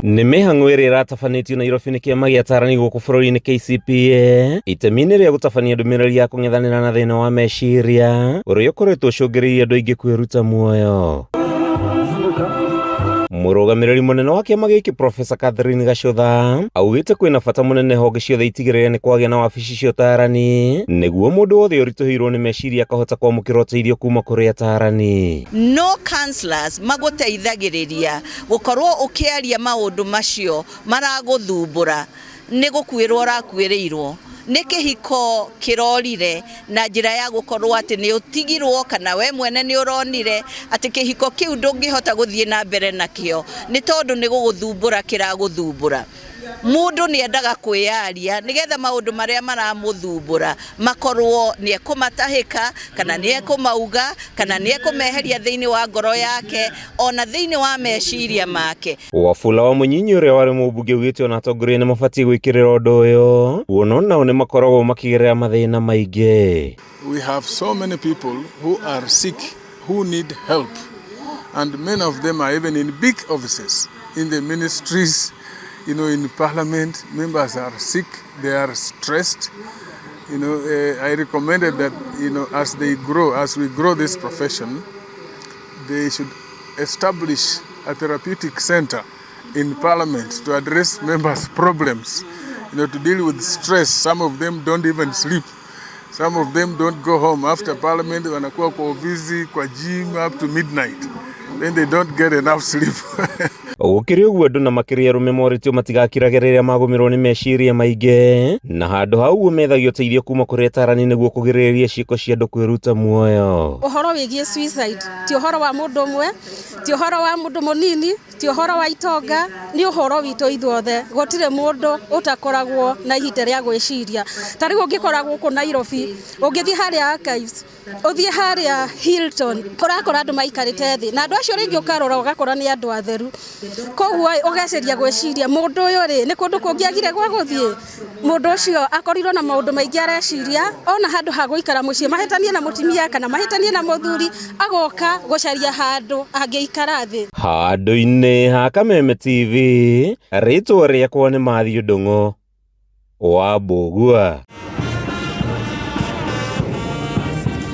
Nĩ mĩhang'o ĩrĩa ĩratabanĩtio Nairobi nĩ kĩama gĩa atarani gũkũ bũrũri-inĩ KCPA itemi-inĩ rĩa gũtabania ndũmĩrĩri ya kũng'ethanĩra na thĩna wa meciria ũrĩa ũkoretwo ũcũngĩrĩirie andũ aingĩ kwĩruta muoyo. Mũrũgamĩrĩri mũnene wa kĩama gĩkĩ Profesa Catherine Gacũtha augĩte kwĩna bata mũnene honge ciothe itigĩrĩre nĩ kwagĩa na wabici cia ũtarani nĩguo mũndũ wothe ũritũhĩirwo nĩ meciria akahota kwamũkĩra ũteithio kuma kũrĩ atarani. No counselors magũteithagĩrĩria gũkorwo ũkĩaria maũndũ macio maragũthumbũra, nĩ gũkuĩrwo ũrakuĩrĩirwo, nĩ kĩhiko kĩrorire na njĩra ya gũkorwo atĩ nĩ ũtigirwo kana we mwene nĩ ũronire atĩ kĩhiko kĩu ndũngĩhota gũthiĩ na mbere nakĩo nĩ tondũ nĩ gũgũthumbũra kĩragũthumbũra. Mũndũ nĩ endaga kwĩyaria nĩgetha maũndũ marĩa maramũthumbũra makorwo nĩ ekũmatahĩka kana nĩ ekũmauga kana nĩ ekũmeheria thĩinĩ wa ngoro yake ona thĩinĩ wa meciria make. Wafula wa Mũnyinyi ũrĩa warĩ mũmbunge augĩte ona atongoria nĩ mabatiĩ gwĩkĩrĩra ũndũ ũyũ kuona onao nĩ makoragwo makĩgerera mathĩna maingĩ. We have so many people who are sick who need help and many of them are even in big offices in the ministries you know in parliament members are sick they are stressed you know uh, i recommended that you know as they grow as we grow this profession they should establish a therapeutic center in parliament to address members problems you know to deal with stress some of them don't even sleep Some of them don't go home after parliament, wanakuwa kwa ofisi, kwa gym up to midnight. Then they don't get enough sleep. Gũkĩrĩ ũguo andũ na makĩria arũme morĩtio matigakirage rĩrĩa magũmĩrwo nĩ meciria maingĩ na handũ ha ũguo methagie ũteithio kuma kũrĩ atarani nĩguo kũgirĩrĩria ciĩko cia andũ kwĩruta muoyo. Ũhoro wĩgiĩ suicide ti ũhoro wa mũndũ ũmwe, ti ũhoro wa mũndũ mũnini, ti ũhoro wa itonga, nĩ ũhoro witũ ithuothe. Gũtirĩ mũndũ ũtakoragwo na ihinda rĩa gwĩciria. Ta rĩu ũngĩkora gũkũ Nairobi, ũngĩthiĩ harĩa Archives, ũthiĩ harĩa Hilton, ũrakora andũ maikarĩte thĩ, na andũ acio rĩngĩ ũkarora ũgakora nĩ andũ atheru. Koguo ũgeciria gwĩciria mũndũ ũyũ rĩ, nĩ kũndũ kũngĩ agire gwa gũthiĩ? Mũndũ ũcio akorirwo na maũndũ maingĩ areciria, ona handũ ha gũikara mũciĩ mahĩtanie na mũtumia kana mahĩtanie na mũthuri, agoka gũcaria handũ angĩikara thĩ. Handũ-inĩ ha Kameme TV, rĩtwa rĩakwa nĩ Matthew Ndung'u wa Mbũgua.